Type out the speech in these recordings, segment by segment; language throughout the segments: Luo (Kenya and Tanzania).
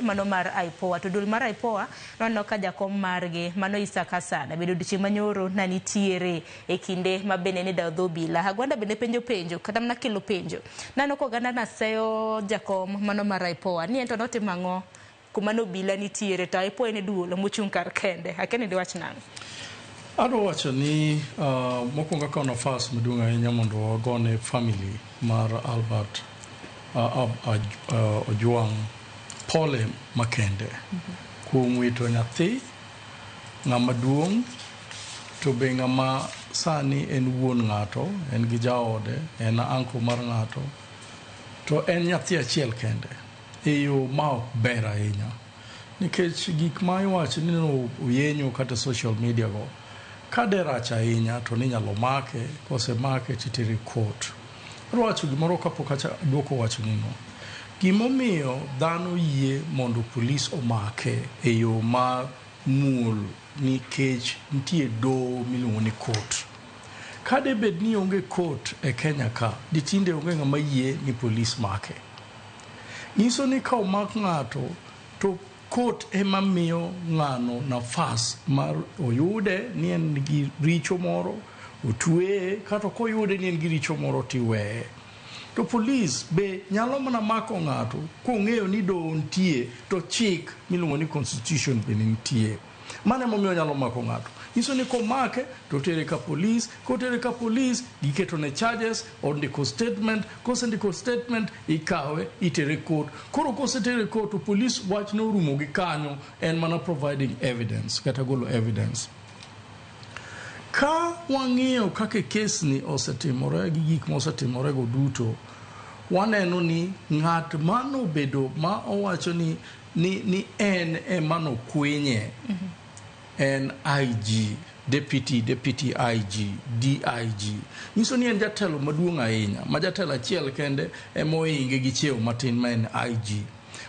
duol mano mar IPOA. To duol mar IPOA nwaneno ka jakom margi mano Isaac Hassan bende odiochieng' manyoro na nitiere e kinde ma bende ni dawo dho obila. Agwanda bende penjo penjo kata mana kelo penjo. Naneno ka oganda naseyo jakom mano mar IPOA ni ento notimo ang'o kuma ne obila nitiere to IPOA en e duol mochung' kar kende. Akia ni diwach nang'o? Adwa wacho ni mokwongo akawo nafas maduong' ahinya mondo wagone family mar Albert Ojwang' pole makende kuom wito nyathi ng'ama duong' to be ng'ama sani en wuon ng'ato, en gi jaode, en uncle mar ng'ato to en nyathi achiel kende e yo ma ok ber ahinya. Nikech gik ma iwacho ni oyenyo kata social media go ka de rach ahinya to ninyalo make, kosemake titere court. Adwa wacho gimoro kapok aduoko wachnino. Gimomiyo dhano yie mondo polis omake e yo ma muol nikech nitie doho miluongo ni court. Ka de bed ni onge court e Kenya ka, ditinde onge ng'ama yie ni polis make. Nyiso ni ka omak ng'ato to court ema miyo ng'ano nafas mar oyude ni en gi richo moro, otweye, kata koyude ni en gi richo moro tiweye. To polis be nyalo mana mako ng'ato kong'eyo ni doho nitie to chik miluongo ni constitution bende nitie. Mano emomiyo onyalo mako ng'ato. Nyiso ni komake to otere ka polis, kotere ka polis giketone charges, ondiko statement, kosendiko statement ikawe itere court. Koro kosetere court to polis wach ne orumo gi kanyo, en mana providing evidence kata golo evidence. Ka wang'iyo kaka kes ni osetimore gi gik mosetimore go duto, waneno ni ng'at manobedo ma owacho ni en ema nokwinye en IG, deputy IG, DIG. Nyiso ni en jatelo maduong' ahinya, ma jatelo achiel kende ema ohinge gi cheo matin ma en IG.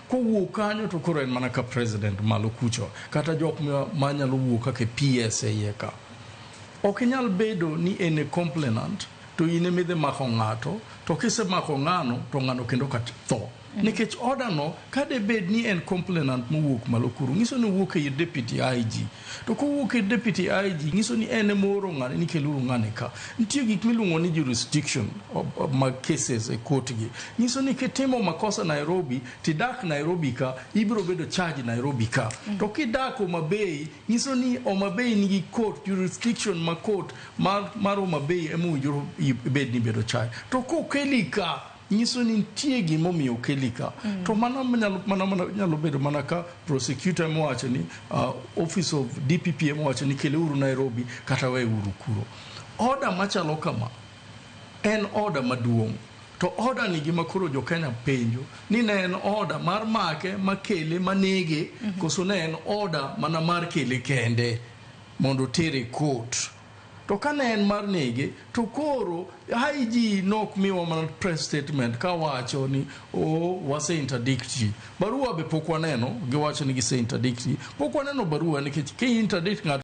Kowuok kanyo to koro en mana ka president malo kucho, kata jok manyalo wuok kaka PS e iye ka. Ok inyal bedo ni en e complainant to in ema idhi mako ng'ato, to kisemako ng'ano to ng'ano kendo ka tho. Nikech order no ka de bed ni en complainant mowuok malo kuro, nyiso ni owuok e deputy IG. To kowuok e deputy IG, nyiso ni en ema ooro ng'ane ni keluru ng'ane ka. Nitie gik miluongo ni jurisdiction mag cases e court gi. Nyiso ni kitimo makosa Nairobi, tidak Nairobi ka, ibiro bedo charge Nairobi ka. To kidak Homa Bay, nyiso ni Homa Bay nigi court, jurisdiction ma court mar Homa Bay ema owinjore ibed ni ibedo charge. To kokeli ka, nyiso ni nitie gimomiyo okeli ka. To mano nyalo bedo mana ka prosecutor ema owacho ni office of DPP ema owacho ni keleuru Nairobi kata weuru kuro. Order machalo kama en order maduong'. To order ni gima koro jo Kenya penjo ni ne en order mar make, makele, manege, koso ne en order mana mar kele kende mondo otere court. To ka ne en mar nege, to koro IG nok miwa mana press statement kawacho ni o wase interdict ji. Barua be pok waneno, giwacho ni gise interdict ji. Pok waneno barua nikech ki interdict ng'ato